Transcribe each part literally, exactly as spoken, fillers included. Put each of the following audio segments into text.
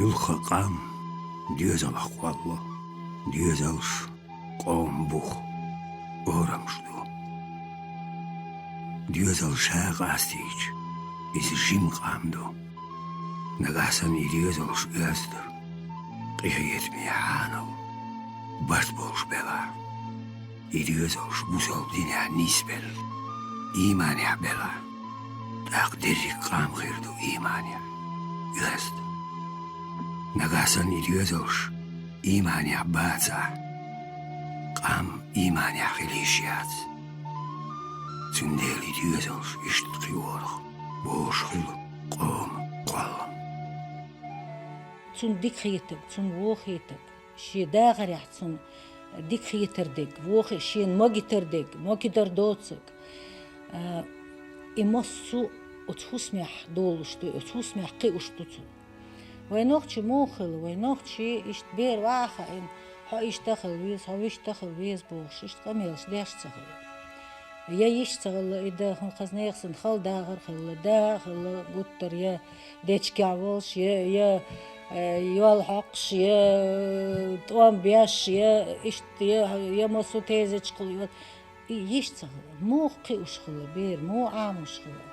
Муьлхха къам доьзалах кхолла, доьзалш къоман бух, орамаш ду. Доьзал ша къастийча, иза жима къам ду. Нагахь санна и доьзалш оьзда, къинхетаме хьанал барт болуш белахь, и доьзалш бусалба динехь нисбелла, ийманехь белахь, тӀаккха дерриг къам хир ду ийманехь оьзда. Нагахь санна и доьзалш ийманехь бацахь, къам ийманехь хила йиш яц. Цундела и доьзалш иштта кхиорах бохуш хуьлу къоман кхоллам. Цунна дика хетарг, цунна вон хетарг, шен дахарехь цунна дика хетар дерг, вон хе-, шена магийтар дерг, магийтар доцург. А, и массо а оцу хӀусамехь долуш ду, оцу хӀусамехь кхиош ду цунна. Вай нохчий муха хилла, вай нохчий иштта бер ваха хаийна, хьо иштта хила веза, хьо вуьшта хила веза бохуш, иштта къамелаш деш ца хилла. Я йиш ца хилла и дан, хӀунда хаза нехан санна хала дахар хилла, да а хилла гуттар, я дечигехь волуш, я, я, э, йол хьокхуш, я, э, тӀом беш, я иштта, я, я массо а тезачкхула йол. И йиш ца хилла, муха кхиош хилла бер, муха Ӏамош хилла.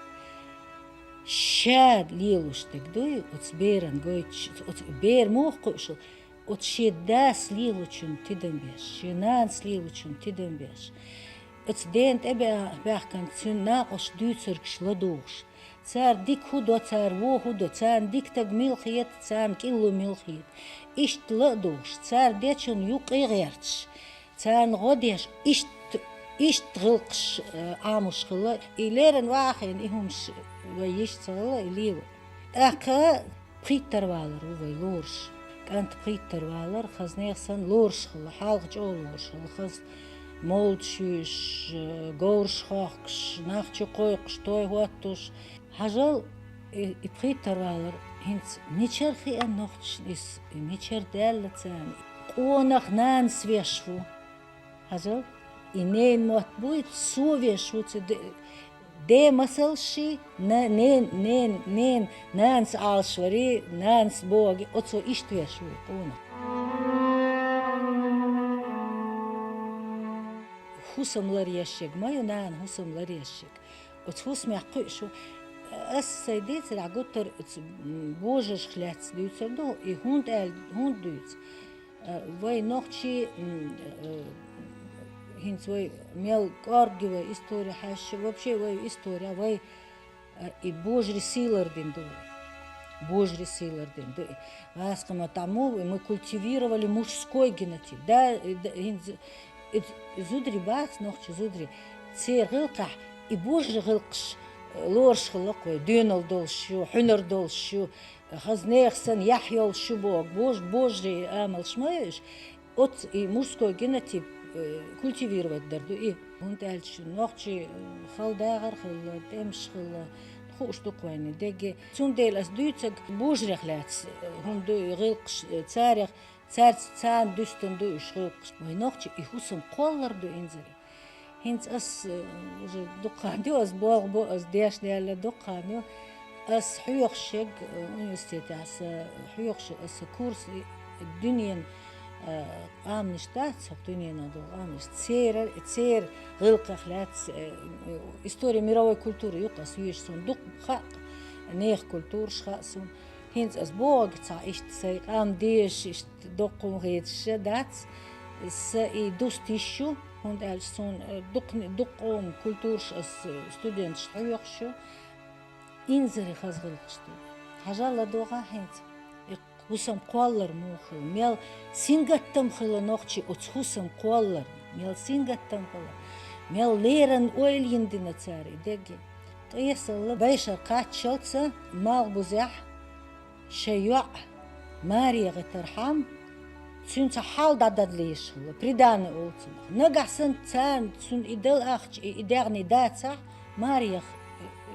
Ша лелош дерг дуй, оцу беран гойтуш, оцу бер муха кхуьуш хилла, оцу шен дас лелочун тидам беш, шен нанас лелочун тидам беш. Оцу дена тӀе баьхкина цуьнан накъосташа дуьйцургаш ладугӀуш. Цара дика хӀун до, цара вон хӀун до, царна дика стаг мила хета, царна кӀилло мила хета. Иштта ладугӀуш, цара дечунна юккъе гӀерташ. Царна гӀо деш, иштта, иштта гӀиллакхаш, э, Ӏамош хилла, и леррина ваха хаийна и хӀумаш вай йиш ца хилла, и лело. ТӀаккха пхийттарвалар ву вай лоруш. КӀант пхийттарвалар, хаза нехан санна лоруш хилла, хьалха чӀогӀа лоруш хилла, хаза мовлидаш юьйш, э, говраш хохкуш, нах чу кхойкхуш, той хӀоттуш. Хьажал, и, и пхийттарвалар хӀинца мичара хиъна нохчашна иза, и мичара даьлла царна. Къонах нанас веш ву. Хьажал, и ненан мотт буй, со веш ву цу де-, ден масалш ший, на-, нен-, нен-, нен-, нанас Ӏалашварий, нанас богий, оцо иштта веш ву къонах. ХӀусам ларъеш ерг ма ю, нана хӀусам ларъеш ерг. Оцу хӀусамехь кхуьуш ву. Ас сайн дийцарехь гуттар а ц-, м, божаршка лаьцна дуьйцур ду, и хӀунда аьлла, хӀунда дуьйцу? Э, вай нохчий, м, э, хӀинца вай мел кӀоргге вай истори хьаьжча, вообще вай истори, вай, э, и божарий сий лардина ду вай. Божарий сий лардина ду и. ГӀазкхи маттахь ма ву, мы культивировали мужской генотип. Да, и да, хӀинца и, и зударий бац, нохчий зударий. Церан гӀиллакхехь и божарий гӀиллакхаш, э, лоруш хилла-кх вай, доьналла долуш ю, хьуьнар долуш ю, хаза нехан санна яхь йолуш ю боху, бож-, божарий амалш ма ю уьш. Оцу и мужской генотип, э, культивировать дар ду и. ХӀунда аьлча нохчий, э, хала дахар хилла, тӀемаш хилла, хууш ду-кх вайна дерриге. Цундела ас дуьйцург божарех лаьцна, э, хӀума ду и гӀиллакхаш, э, царех, цаьрца царна дуьстина ду уьш гӀиллакхаш. Вай нохчий и хӀусам кхоллар ду инзаре. ХӀинца ас, э, уже дукха хан ю, ас болх бо, ас дешна даьлла дукха хан ю. Ас хьоьхуш ерг, э, университетехь аса хьоьхуш, аса курс, и, дуьненан, э, къаьмнаш дац, хӀокху дуьненахь долу къаьмнаш. Церан, церан гӀиллакхех лаьцна, э, э, история мировой культуры ю-кх ас йоьшуш, суна дукха хаьа, нехан культураш хаьа суна. ХӀинца ас бохург цхьа иштта сайн къам дезаш, иштта доккха хӀума хеташ дац. Сан и дуста йиш ю, хӀунда аьлча суна, э, дукха, дукха къоман культураш ас, э, студенташна хьоьхуш ю. Инзаре хаза гӀиллакхаш ду. Хьажал, ладогӀа хӀинца. И хӀусам кхоллар муха хилла, мел сингаттам хилла нохчий оцу хӀусам кхоллар, мел сингаттам хилла, мел леррина ойла йина дина цара и дерриге. Ткъесалла бӀешар кхаччалца малхбузехь шайн йоӀ маре гӀиттархьама, цуьнца хьал дӀадала дезаш хилла, приданое олу цунах. Нагахь санна царна цунна и дала ахча, и, и дегӀний дацахь, марех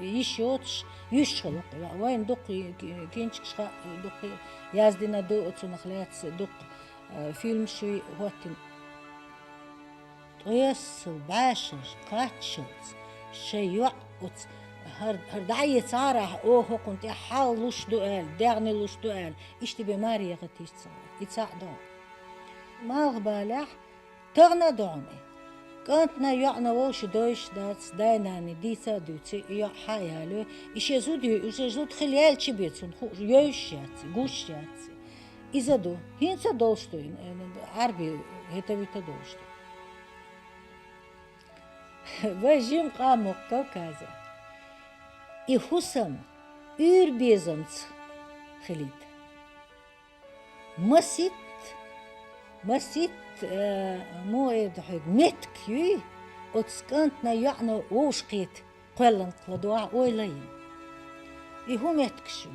йиш йоцуш, йуьсуш хилла-кх. Вайна дуккха и, и, кинчигаш хаьа, дуккха яздина ду оцунах лаьцна, дуккха, э, фильмаш юй хӀоттийна. Ткъесалла бӀешар кхаччалц шайн йоӀ оцу ХӀара, хӀара дӀаэцарахь, оха хӀокхунна тӀехь хьал луш ду аьлла, дегӀне луш ду аьлла, иштта бен маре яхийтийша ца хилар. И цхьаъ ду. Малхбалехь тахана а ду хьуна и. КӀантана, йоӀана вовшийн дойш дац, дай-наной дийца а дуьйций, и йоӀ хьа а ялой, и шен зуда ю, и шен зуда хила яьлча бен цунна хууш, йовш яц, гуш яц. Иза ду. ХӀинца а долуш ду, Ӏарби хӀета-вита долуш ду. Вай жима къам ву-кх Кавказехь. И хӀусам уьйр-безамца хилийта. Маситта, маситта, э, муха эр ду хьоьга, меттиг юй оцу кӀантана, йоӀана вовшахкхета кхоьллинг ладогӀа ойла йина. И хӀун меттигаш ю?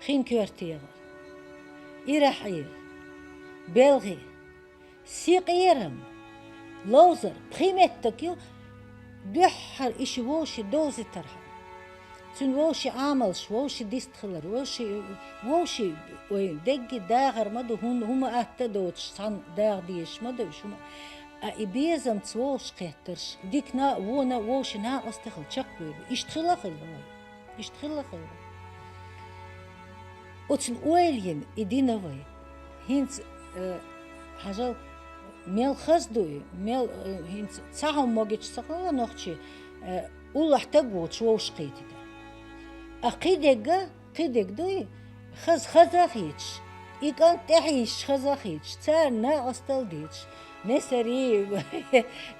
Хин коьрта егӀар, ирахь Ӏийра, белхи, синкъерам, ловзар, пхи меттиг ю, дуьххьара и ши вовшийн довзийтархьама. Цуьнан вовшийн Ӏамалш, вовшийн дистхилар, вовшийн, вовшийн, вай дегги дахар ма ду, хӀунда хӀума атта а доцуш, цхьаьна даха дезаш ма ду уьш хӀума. А и безамца вовшахкхеттарш, дикана а, вонна а вовшийн накъостий хила чекхбевлла. Иштта хилла а хилла вай. Иштта хилла а хилла. Оцунна ойла йина и дина вай. ХӀинца, э, хьажал, мел хаза ду и, мел, э, хӀинца цхьа хӀума могуш ца хилла нохчий, э, уллохь стаг воцуш вовшахкхетийта. А кхидерг, кхидерг ду и, хаза, хаза а хеташ, и кӀант тӀаьхьа йисча хаза а хеташ, царна накъосталла дезаш, несарий,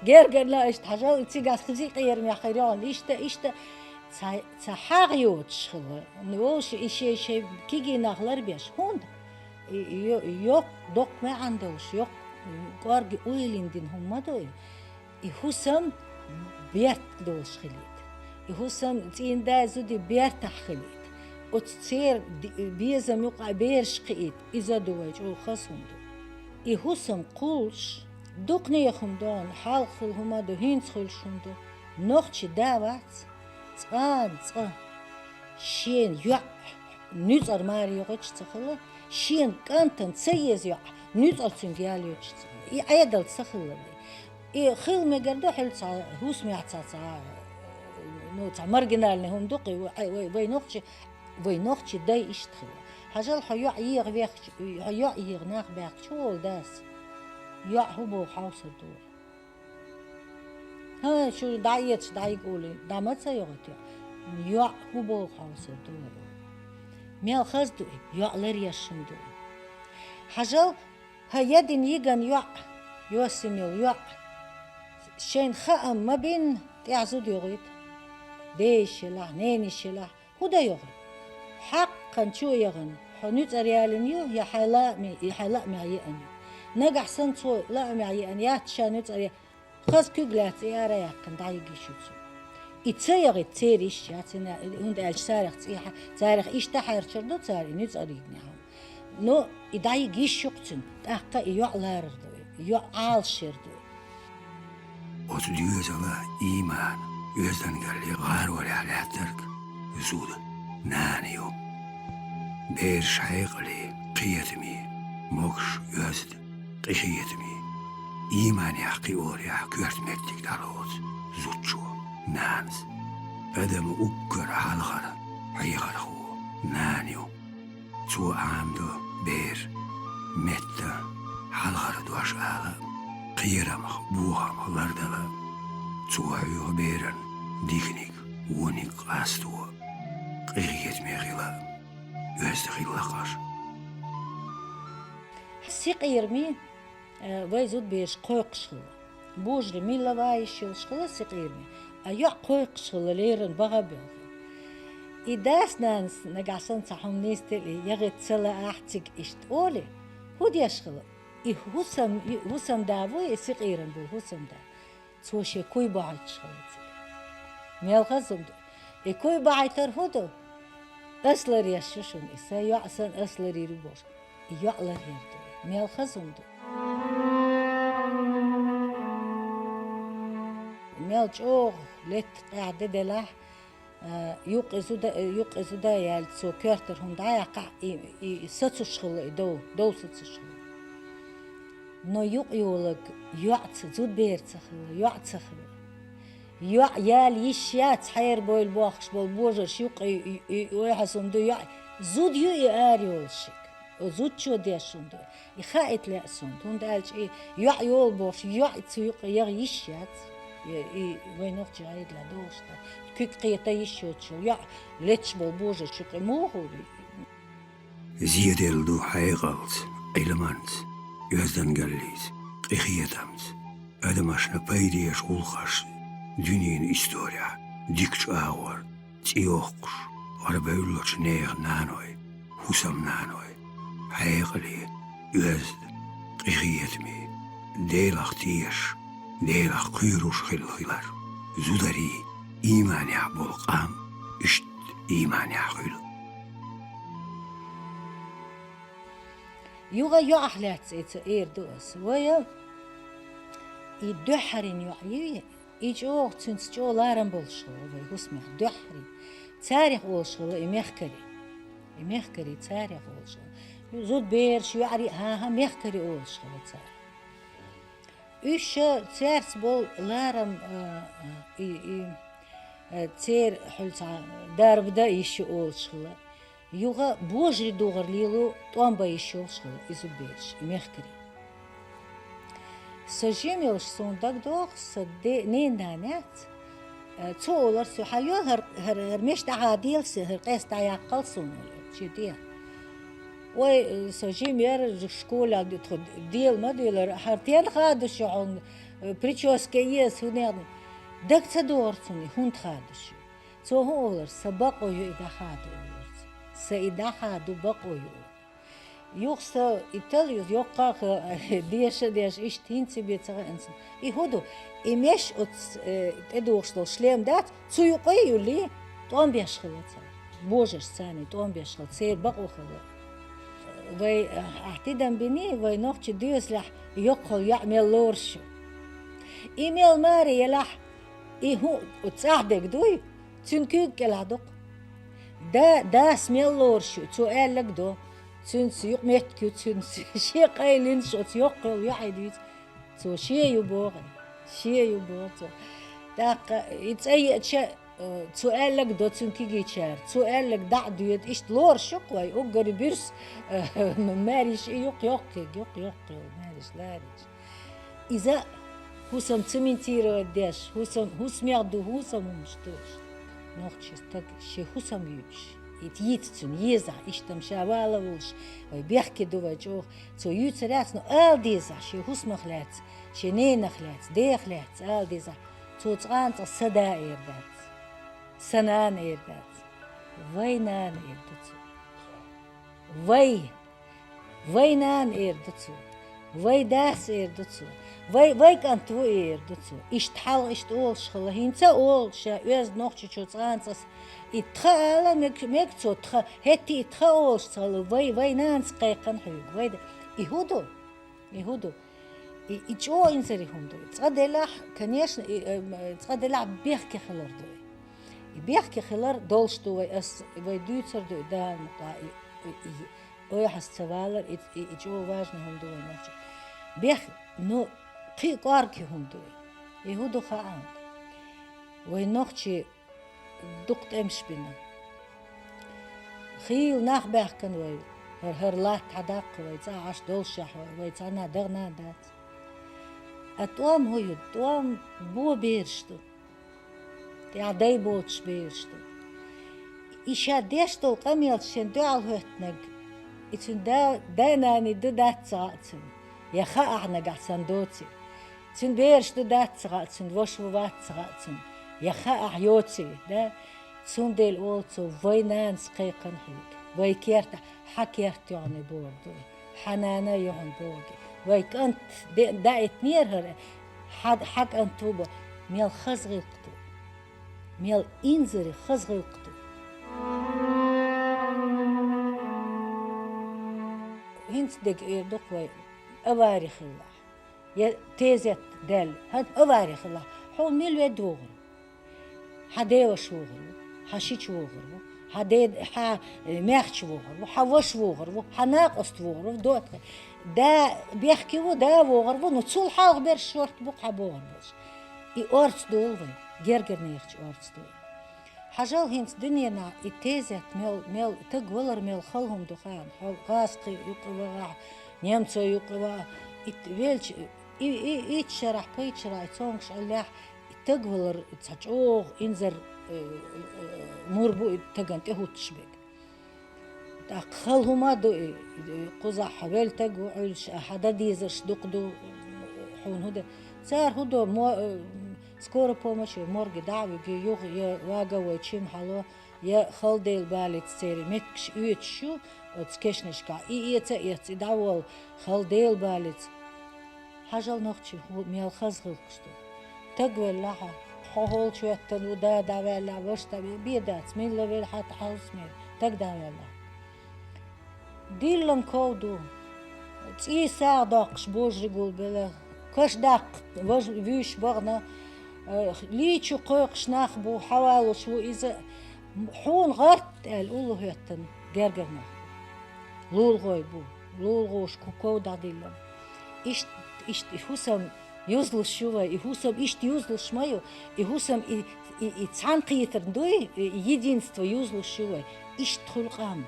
гергарна а иштта хьажал, цигахь хаза кхерамехь хир ю хьуна, иштта, иштта, цхьа, цхьа хьагӀ йоцуш хилла, вовшийн и шен, шен кегий нах ларбеш. ХӀунда? И, и йо-, йоккха, доккха маьӀна долуш, йоккха, кӀорге ойла йина дина хӀума ма ду и. И хӀусам беркат долуш хилийта. И хӀусам цӀийнан дай, зудий бертахь хилийта. Оцу церан ди-, безам юкъахь бераш кхиийта. Иза ду вай чӀогӀа хаза хӀума ду. И хӀусам кхуллуш, дукханехула ду хьуна, хьалха хилла хӀума ду, хӀинца хуьлуш хӀума ду. Нохчи да вац, цкъа а цкъа шен йоӀ нуьцкъара маре йогӀуьйтуш ца хилла, шена кӀантана ца еза йоӀ нуьцкъара цуьнга яла йойтуш ца хилла. И Ӏедал ца хилла вай. И хила мегар ду хьуьлла цхьа хӀусамехь цхьа, цхьа, ну, цхьа маргинальный хӀума ду-кх и, вай, вай, вай нохчи, вай нохчи дай иштта хилла. Хьажал, хьо йоӀ егӀа вехча, хьо йоӀ егӀа нах баьхкича, хӀун олу дас? ЙоӀ хӀун боху хьовсур ду вай? ХӀан, шу дӀаэцаш дӀайига олий, дӀа ма ца йогӀуьйту йоӀ. ЙоӀ хӀун боху хьовсур ду вай? Мел хаза ду и, йоӀ ларъеш хӀума ду и. Хьажал, хӀан, ядина йигана йоӀ, йоссина йолу йоӀ, шайна хаам ма бинна, тӀаьхьа зуда йогӀуьйту. Ден йиш елахь, ненан йиш елахь, хӀун дан йогӀу? Хьаккхана чу а яхана, хьо нуьцкъара ялийна ю, я хьайн лааме, я хьайн лаамехь еана ю. Нагахь санна цо лаамехь еана яц, ша нуьцкъара я-, хаза куьг лаьцна и ара а яьккхина, дӀайига йиш ю цунна. И ца яхийта церан йиш яц, хӀунда аьлча царах цӀехьа, царах иштта хьерчар ду цара и нуьцкъара йигнехь. Но и дӀайига йиш ю-кх цуьнан, тӀаккха и йоӀ ларар ду, и йоӀ Ӏалашъяр ду. Оцу доьзала ийман, оьздангалле гӀаролехь лаьттарг зуда, нана ю. Бераш хьекъале, кхетаме, могуш, оьзда, къинхетаме, ийманехь кхиорехь коьрта меттиг дӀалоцу зудчо, нанас. Адам уггар хьалхара хьехархо нана ю. Цо Ӏамадо бер, метта, хьалхара дош ала а, кхерамах, бохамах лардала а. Цо хьоьху беран диканиг, вониг къасто, къинхетаме хила а, оьзда хилла-кх аша. Синкъераме, э, вай зудбераш кхойкхуш хилла. Божарий милла ван йиш йолуш хилла синкъераме, а йоӀ кхойкхуш хилла леррина, баха а боьлхий. И дас-нанас нагахь санна цхьа хӀума нисделла, и ягӀийтта ца лаахь цига иштта олий, хӀун деш хилла? И хӀусам-, и хӀусамда вуй, и синкъерам бу хӀусамда. Цо шен куй бохьуьйтуш хилла цига. Мел хаза хӀума ду. И куй бахьийтар хӀун ду? Ас ларъеш ю шуна и, сан йоӀ санна ас ларйийр ю бохуш. И йоӀ ларъяр ду. Мел хаза хӀума ду. Мел чӀогӀа летта къаьхьа де делахь, а, юккъе зуда, юккъе зуда яьлча, цо коьртара хӀума дӀаяьккхахь, и, и сацуш хилла, и дов, дов сацуш хилла. Но юкъайолург йоӀ ца, зудбер ца хилла, йоӀ ца хилла. ЙоӀ яла йиш яц, хьерабойла бохкаш болу божарш юкъа, и, и, и, ойхьа сум ду йоӀ. Зуда ю и ара йолуш шиъ. О, зудчо деш сум ду. И хаийта лаьа суна, хӀунда аьлча и йоӀ йолу бохуш, йоӀ цу юкъа яха йиш яц. И, и вайн нохчийн Ӏедалехь догӀуш дац. Куьг кхета йиш йоцуш йолу йоӀ леташ болу божарш юкъа муха ву? Зеделла ду хьекъалца, Ӏилманца, оьздангаллица, къинхетамца, адамашна пайда еш гӀуллакхаш дуьненан исторехь дикачу агӀор цӀе йоккхуш, гӀарабевллачу нехан наной, хӀусамнаной, хьекъале, оьзда, къинхетаме, Делах тешаш, Делах кхоьруш хилла хилар. Зударий, ийманехь болу къам иштта ийманехь хуьлу. Юха йоӀах лаьцна и ца эр ду ас. Вай и дуьххьарин йоӀ ю, и чӀогӀа цуьнца чӀогӀа ларам болуш хилла вай хӀусамех дуьххьарин. Царех олуш хилла и мехкарий. И мехкарий царех олуш хилла. Зудбераш, йоӀарий, хӀан-хӀа, мехкарий олуш хилла цара. Уьш ша цаьрца болу ларам, а, а, и, и, а, церан хьуьлла цхьа дарба дан йиш ю олуш хилла. Юха божарий духар лело тӀом бан йиш йолуш хилла и зудбераш, и мехкарий. Со жима йолуш суна дагадогӀу, сан де-, ненан-нанас, э, цо олура соьга: «Хьан йо хӀара, хӀара, хӀара меш дӀахадийла сан, хӀара къаьста дӀаяккхал суна», олура, шен тӀехь. Ой, со жима яра, школехь ду-, тхо дела ма дуьйлура, хӀара стенна хадуш ю хьуна, э, причёска еза хӀунех. Дага ца догӀура цунна, хӀунда хадуш ю. Цо хӀун олура: «Сан бакъо ю и дӀахадо», олура цо. «Сан и дӀахадо бакъо ю», олура. Юха со и талла юза йоккха а хи-, деша а деш, иштта хӀинца бен ца хаьа суна. И хӀун ду? И меш оцу, э, тӀедухуш долу шлем дац, цу юкъа а юьллий, тӀом беш хилла цара. Божарш царна тӀом беш хилла, церан бакъо хилла. Вай, э, ахь тидам биний, вай нохчийн доьзалехь йоккхалла йоӀ мел лоруш ю. И мел маре елахь, и хӀун, цӀахь дерг дуй, цуьнан куьйга кӀелахь ду-кх. Да, дас мел лоруш ю, цо аьлларг до. Цуьнца юкъаметтиг ю, цуьнца шен къайлинаш оцу йоккхалла йоӀе дуьйцу. Цо шен ю боху, шен ю боху цо. ТӀаккха и цӀа еача, э, цо аьлларг до цуьнан кегийчара, цо аьлларг дӀа а доьду, иштта лоруш ю-кх вай, уггаре буьрса, э, маьрша и юкъ-йоккхиг, юкъ-йоккхиг, маьрша ларийша. Иза хӀусам цементировать деш, хӀусам, хӀусамех ду, хӀусам хӀумаш ду. Нохчийн стаг шен хӀусам юьйцуш, и йийца цуьнан езахь, иштта-м ша вала волуш, вай бехке ду вай чӀогӀа. Цо юьйцур яц, но ала дезахь, шен хӀусамах лаьцна, шен ненах лаьцна, дех лаьцна ала дезахь, цо цкъа а цкъа сан да эр дац, сан нана эр дац, вай нана эр ду цо. Вай! Вай нана эр ду цо, вай дас эр ду цо, вай, вай кӀант ву эр ду цо. Иштта хьалха иштта олуш хилла, хӀинца а олу ша оьзда Нохчийчу цкъа а цкъа. И тхан ала мег-, мега цо тхан, хӀетте и тхан олуш ца хилла, вай, вай нанас кхайкхина хьоьга, вай да-, и хӀун ду? И хӀун ду? И, и чӀогӀа инзаре хӀума ду. Цкъа делахь, конечно, и, э, м, цкъа делахь бехке хилар ду. И бехке хилар долуш ду вай, ас вай дуьйцур ду и Дала мукъа, и, и, и, ойхьаз ца валар, и, и, и чӀогӀа важный хӀума ду вай нохчийн. Бех-, ну, кхин а кӀоргхи хӀума ду и. И хӀун ду хаьа хьуна? Вай нохчий дукха тӀемаш бина. Хийла нах баьхкина вай, хӀара, хӀара латта хьадаккха вай, цӀа Ӏаш доллушехь вай, вай цхьанна дагна а дац. Ткъа тӀом хӀун ю? ТӀом бо бераш ду. ТӀехь дай боцуш бераш ду. И ша деш долу къамелаш шен дуьхьал хӀоьттинарг, и цуьнан да, дай-наний ду дац ца хаьа цуьнан, я хаьа ахь нагахь санна доций. Цуьнан бераш ду дац ца хаьа цуьнан, ваша ву вац ца хаьа цуьнан, я хаьа ахь йоций, да? Цундела олу цо: вай нанас кхайкхина хьоьга, вай керта, хьан керта юьхьанца бохург ду и, хьан нана юьхьанца бохург и. Вай кӀант де-, даийтинера хӀара, хьан, хьан кӀант ву бо, мел хаза гӀиллакх ду. Мел инзаре хаза гӀиллакх ду. ХӀинца дерг эр ду-кх вай, авари хилла, я тезет даьлла, хӀан авари хилла, хьо мила ведда вогӀур ву? Хьан деваша вогӀур ву, хьан шича вогӀур ву, хьан де-, хьан, э, маьхча вогӀур ву, хьан ваша вогӀур ву, хьан накъост вогӀур ву, дота. Да бехке ву, да вогӀур ву, ну цул хьалха берш шорта бу-кх хьан богӀур болуш. И орца долу вай. гергарнехача орца ду. Хьажал, хӀинца дуьненахь и тезет мел, мел, таг валар мел хала хӀума ду хаьа, хьо гӀазкхий юкъа вагӀахь, немцой юкъа вагӀахь, ит велча, и, и, итт шарахь, пхийтта шарахь, и цомгаш аллехь, и таг валар цхьа чӀогӀа инзар, э, э, мур бу и тагана тӀехӀуттуш берг. ТӀаккха хала хӀума а ду и, и кхузахь хьо велла таг ву Ӏуьллуш, а хьан дан дезарш дукха ду, хьуна хӀун дан. Цара хӀун до, мо-, э, скорая помощь, морге дӀа а вуьгу, юха я ваговой чим хьало, я хала Дела балица церан меттигаш оьцуш ю оцу кешнашкахь. И эца а эцна, и дӀаволла хала Дела балица. Хьажал, нохчий хӀу-, мел хаза гӀиллакхаш ду. Таг веллахь, хьо хьолчу хӀоьттина ву, да дӀаваьллахь, ваша дӀаваьллахь, бен дац, милла велла хьан тӀе хьовсаме, таг дӀаваьллахь. Диллан ков ду. ЦӀий сагӀа доккхуш божарий гулбелла, каш даккха важ-, вуьйш бахана, э, лийчу кхойкхуш нах бу, хьавалуш ву иза, хьуна гӀарт аьлла уллохӀоьттина гергара нах бу. ЛулгӀой бу, лулгӀуш ку-, ков дӀадиллина. Иштта, иштта и хӀусам юзлуш ю вай, и хӀусам иштта юзлуш ма ю, и хӀусам и, и, и цхьаьнакхетар дуй, и единство юзлуш ю вай. Иштта хуьлу къам.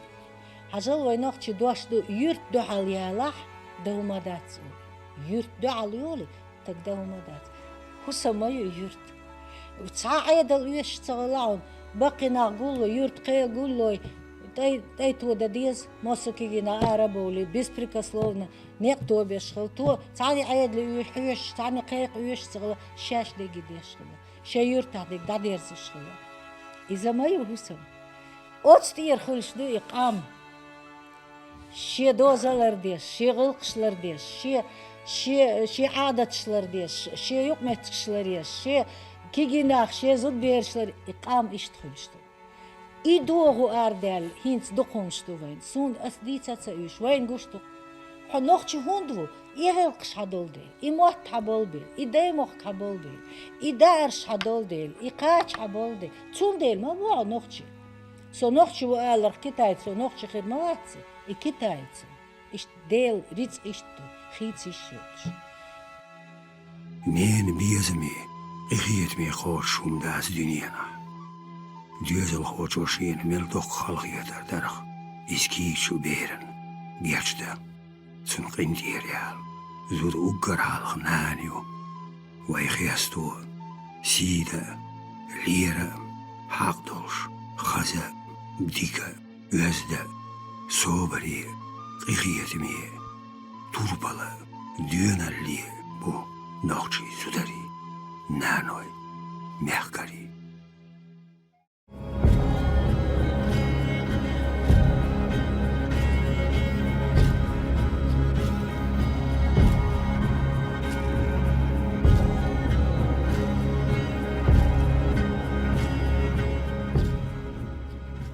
Хьажал, вай нохчий дош ду, юьрт дуьхьал ялахь, дан хӀума дац олу. Юьрт дуьхьал йолий, таг дан хӀума дац. ХӀусам ма ю юьрт. Цхьа Ӏедал оьшуш ца хилла хьуна, баккхий нах гулло, юьрт кхел гуллой, тӀай, тӀай тодан деза, массо а кегий нах ара а бовлий, беспрекословно, некъ тобеш хилла. То цхьаьна Ӏедале оьшуш, цхьаьна кхайкха оьшуш ца хилла, шаьш дерриге деш хилла, шайн юьртахь дерг дӀадерзош хилла. Иза ма ю хӀусам. Оцу тӀера хуьлуш ду и къам. Шен доза лардеш, шен гӀиллакхаш лардеш, шен, шен, шен Ӏадаташ лардеш, шен юкъаметтигаш ларъеш, шен кегий нах, шен зудбераш лар, и къам иштта хуьлуш ду. И догӀу арадаьлла, хӀинца дукха хӀумнаш ду вайна. Суна ас дийца а ца уьйш, вайна гуш ду. Хьо нохчи хӀунда ву? И гӀиллакхаш хьан долу дела, и мотт хьан болу бела, и даймохк хьан болу бела, и даарш хьан долу дела, и кхача хьан болу дела. Цундела ма ву хьо нохчи. Со нохчи ву аларх, китайца со нохчи хир ма вац, и китайца. Иштта Делан рицкъ иштта ду, хийца йиш йоцуш. Ненан безаме, къинхетаме кхочуш хӀума дац дуьненахь. Доьзалхочо шена мел доккха хала хетар дарх, иза кийча берана гечдан, цунна къинтӀера яла. Зуда уггар хьалха нана ю. Вай хесто, сий дан, лера а, хьакъ долуш, хаза а, дика а, оьзда а, собаре а, къинхетаме а, турпала а, доьналле а бу нохчийн зударий, наной, мехк